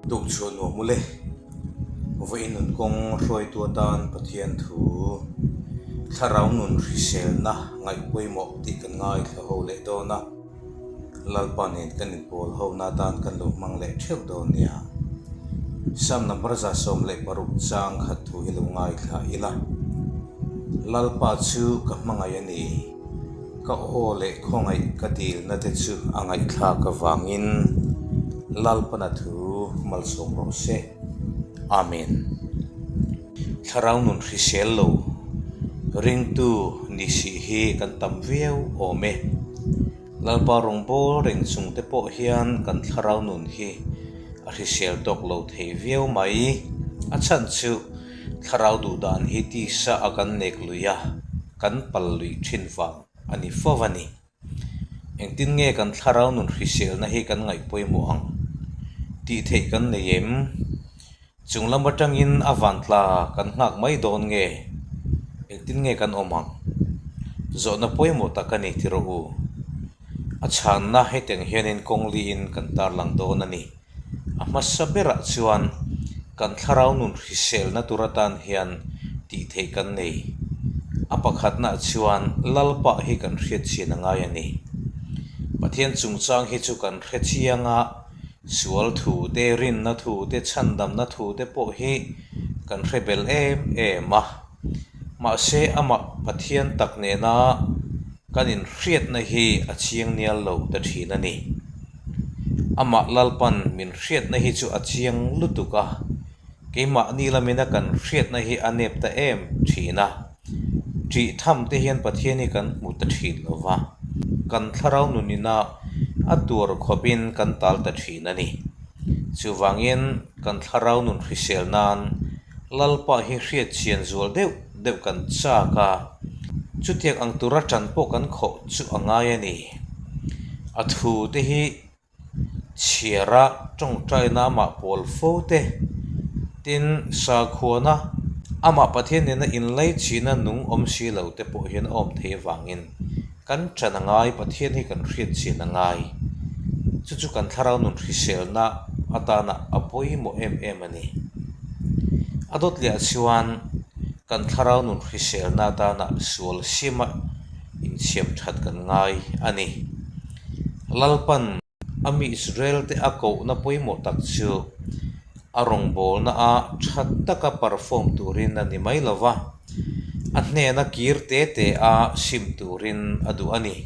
Tukchhuah nuam ule, vawiin nun kawng hruaitu atan Pathian thu thlarau nun hriselna ngaih pawimawh tih kan ngaithla ho leh dawn a, Lalpa nen kan inpawl hona atan kan lo hmang leh theuh dawn nia. Psalm number 116 chang khat thu hi lo ngaithla ila, Lalpa chu ka hmangaih a ni. Ka aw leh khawngaih ka dilna te chu a ngaihthlak avangin Lalpana thu malsawm rawh se. Amen. Thlarau nun hrisel lo ringtu ni sih hi kan tam viau awm e. Lalpa rawngbâwl reng chung te pawh hian kan thlarau nun hi a hrisel tawk lo thei viau mai. A chhan chu thlarau duhdan hi tisa a kan nek lui a. Kan pal lui thin vang a ni fo a ni. Engtin nge kan thlarau nun hriselna hi kan ngaih pawimawh ang tih theih kan nei em? Chung lam atangin a vantla kan nghak mai dawn nge? Engtin nge kan awm ang? Zawhna pawimawh tak a ni ti rawh u. A chhanna hetiang hianin kawng liin kan tarlang dawn a ni. A hmasa berah chuan kan thlarau nun hriselna tur atan hian tih theih kan nei. A pakhatnaah chuan Lalpa hi kan hriat chian a ngai a ni. Pathian chungchang hi chu kan hre chiang a, sual thu te, rinna thu te, chhandamna thu te pawh hi kan hre bel em em a. Mahse amah Pathian tak nena kan inhriatna hi a chiang nial lo ta thin a ni. Amah Lalpan min hriatna hi chu a chiang lutuk a, keimahni lamina kan hriatna hi a nep ta em thin a. Ṭih tham te hian Pathian hi kan hmu ta thin lo va, kan thlarau nunina a tuar khawpin kan tal ta thin a ni. Chuvangin kan thlarau nun hrisel nan Lalpa hi hriat chian zual deuh deuh kan chak a, chutiang ang tura ṭan pawh kan khawh chu a ngai a ni. A thu te hi chhiara tawngtaina amah pawl fo te, tin sakhuana amah Pathian nena inlaichina nung awm si lo te pawh hian a awm thei avangin kan ṭan a ngai, Pathian hi kan hriat chian a ngai. Chu chu kan thlarau nun hriselna atana a pawimawh em em a ni. A dawt leh chuan kan thlarau nun hriselna atana sual sima insiam that kan ngai a ni. Lalpan a mi Israel te a kohna pawimawh tak chu a rawngbawlna a tha taka perform turin a ni mai lo va, a hnena kir te te a sim turin a duh a ni.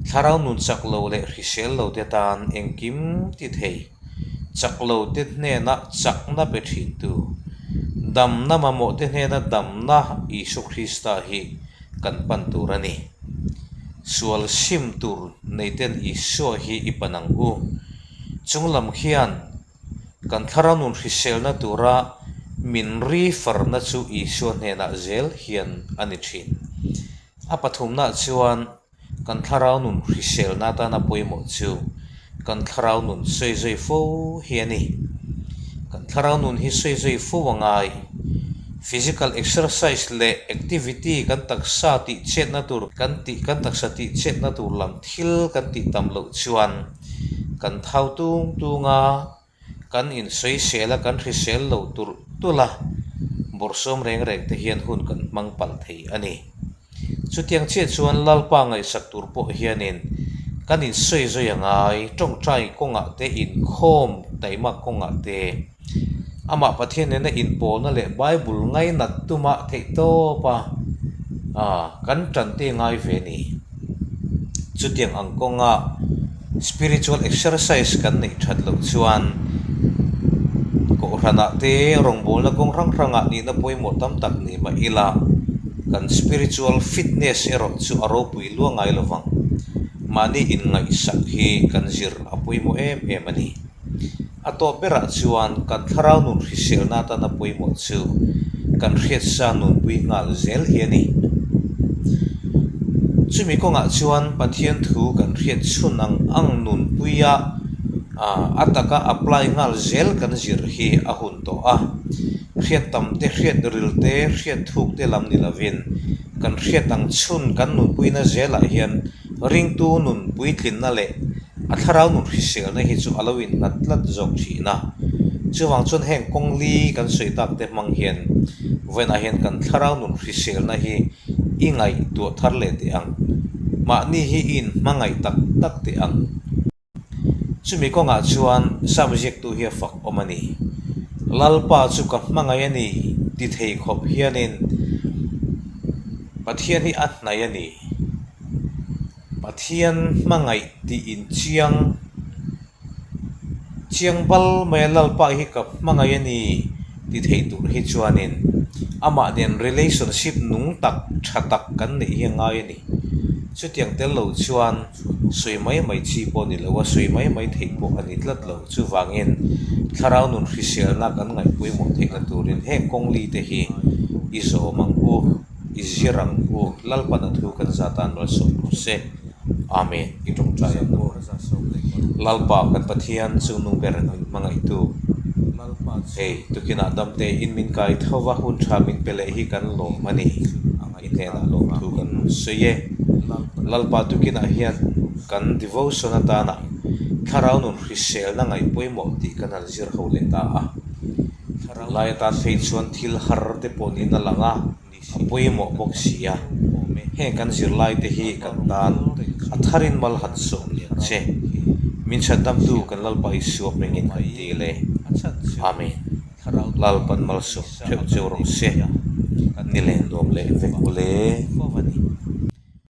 Thlarau nun chak lo leh hrisel lo te tan engkim ti thei. Chak lo te hnena chakna pe thintu, damna mamawh te hnena damna Isua Krista hi kan pan tur a ni. Sual sim tur nei ten Isua hi i pan ang u. Chung lam khian kan thlarau nun hriselna tura min ri farna chu Isua hnenah zel hian a ni thin. A pathumnaah chuan Kan thlarau nun hriselna atana pawimawh chu kan thlarau nun sawi zui fo hi a ni. Kan thlarau nun hi sawi zui fo a ngai. Physical exercise leh activity kan taksa tih chetna tur kan tih kan taksa tih chetna tur lam thil kan tih tam loh chuan kan thau tung tung a, kan insawisel a, kan hrisel lo turh tulh a, bawrhsawm reng reng te hian hun kan hmang palh thei a ni. Chutiang chiah chuan Lalpa ngaihsak tur pawh hianin kan insawi zui a ngai, tawngtai kawngah te, inkhawm taimak kawngah te, amah Pathian nena inpawlna leh Bible ngainat tuma theihtawpa kan tan te ngai ve a ni. Chutiang ang kawnga spiritual exercise kan neih that loh chuan Kohhranah te rawngbawlna kawng hrang hrangah nihna pawimawh tam tak ni mah ila kan spiritual fitness erawh chu a ropui luah ngai lo vang. Mahni inngaihsak hi kan zir a pawimawh em em a ni. A tawp berah chuan kan thlarau nun hriselna atana pawimawh chu kan hriatsa nunpui nghal zel hi a ni. Chumi kawngah chuan Pathian thu kan hriat chhun ang ang nunpuia a taka apply nghal zel kan zir hi a hun tawh a. Hriat tam te, hriat ril te, hriat thuk te lam ni lovin kan hriat ang chhun kan nunpuina zelah hian Ringtu nun puitlinna leh A thlarau nun hriselna hi chu a lo innghat tlat zawk thin a. Chuvang chuan heng kawng li kan sawi tak te hmang hian vawiinah hian kan thlarau nun hriselna hi i ngaihtuah thar leh teh ang. Mahni hi i inhmangaih tak tak teh ang. Chumi kawngah chuan Sam ziaktu hi a fak awm a ni. Lalpa chu ka hmangaih a ni ti thei khawp hianin Pathian hi a hnaih a ni. Pathian hmangaih tih inchiang Chiang bal mai a Lalpa hi ka hmangaih a ni ti thei tur hi chuanin amah nen relationship nung tak tha tak kan neih hi a ngai a ni. Chutiang tel lo chuan sawi mai mai chi pawh ni lo a, sawi mai mai theih pawh a ni tlat lo. Chuvangin thlarau nun hriselna kan ngaih pawimawh theihna turin heng kawng li te hi i zawm ang u, i zir ang u, Lalpan a thu kan zat a malsawm rawh se. Amen. I tawngtai ang u. Lalpa kan Pathian chu nung ber min hmangaihtu. Hei, tukinah damte in min kai tho va, hun tha min pe leh hi kan lawm a ni. I hnenah lawmthu kan sawi e. Lalpa tukinah hian kan devotion atana thlarau nun hriselna ngaih pawimawh tih kan han zir ho leh ta a. Tunlai atan phei chuan thil har te pawh niin a lang a. A pawimawh bawk si a, heng kan zirlai te hi kan tan a tharin mal han sawm lian che. Min chhandamtu kan Lalpa Isua hmingin kan ti le. Amen. Lalpan malsawm theuh cheu rawh se. Ni leh nuam leh vek u le.